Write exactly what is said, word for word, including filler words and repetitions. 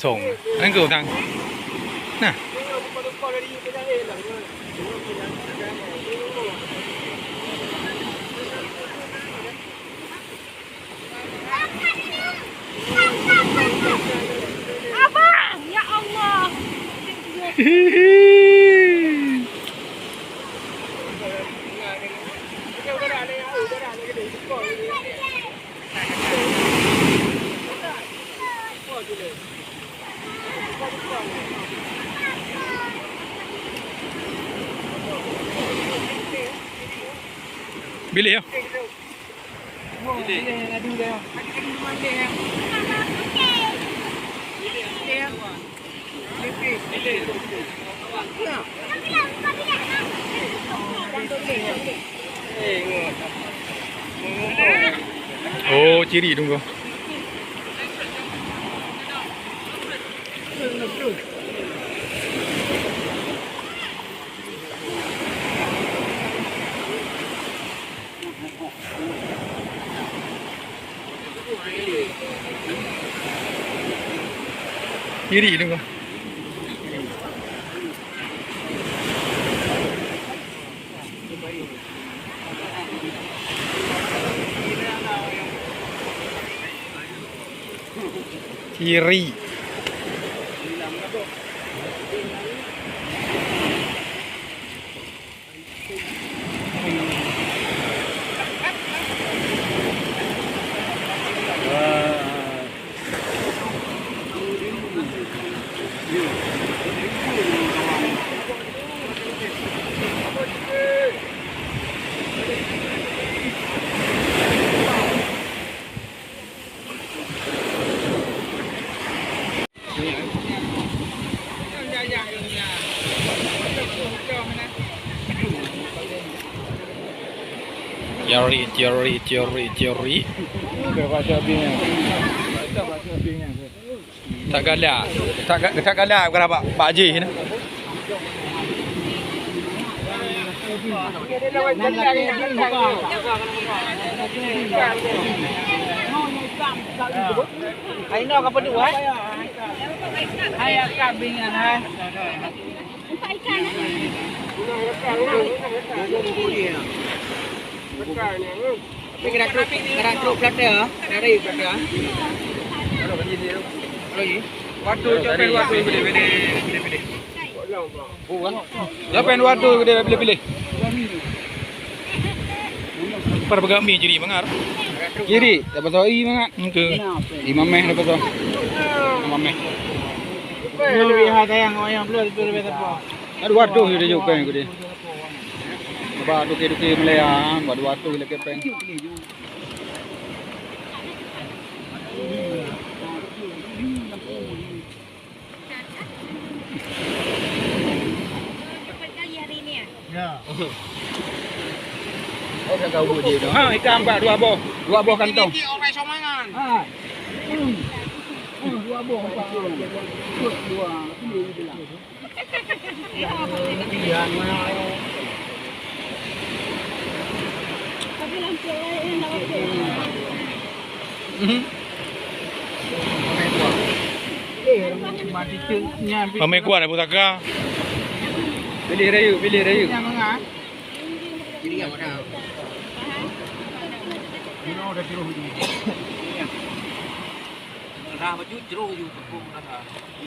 Song. Nangkeuh, Kang. Nah. Abang, ya Allah. Bilik ya? Oh, ciri tunggu. Iri tu. Iri. Teori, teori, teori, teori. Udah baca habisnya. Baca, baca habisnya. Tak galak. Tak ga-, tak galak, bukan apa, Pak Haji ni. Hai, no, apa tu, hai? Hai, akak bingung, hai. Tapi gerak truk, gerak truk pelatih, ah. Dari pelatih, ah. Lagi. Waktu, coba waktu, pilih, pilih, pilih, pilih. Siapa yang dua tu dia pilih-pilih? Par pegang mi jadi mangat. Kiri, dapat tahu i mangat. Oke. Imam meh dapat tahu. Imam meh. Lebih hati yang, yang belum, itu lebih tepat. Aduh, waduh, dia juga yang gede. Sebab duki-duki melihat, waduh, waduh, lagi peng. Ya. Oh, dah kau buat dia tu. Ha, ikan empat, dua boh. Dua boh kantong. Ini orang somangan. Ha. Hmm. Hmm, dua boh, empat. Dua, dua. Iya, mana? Tapi lampu lain, lampu. Mhm. Pamé kuat dah pusaka. Pilih rayu, pilih rayu. Pilih yang mana? Pilih yang mana? Ini udah jeruk ini. Dah baju jeruk je, tepung dah.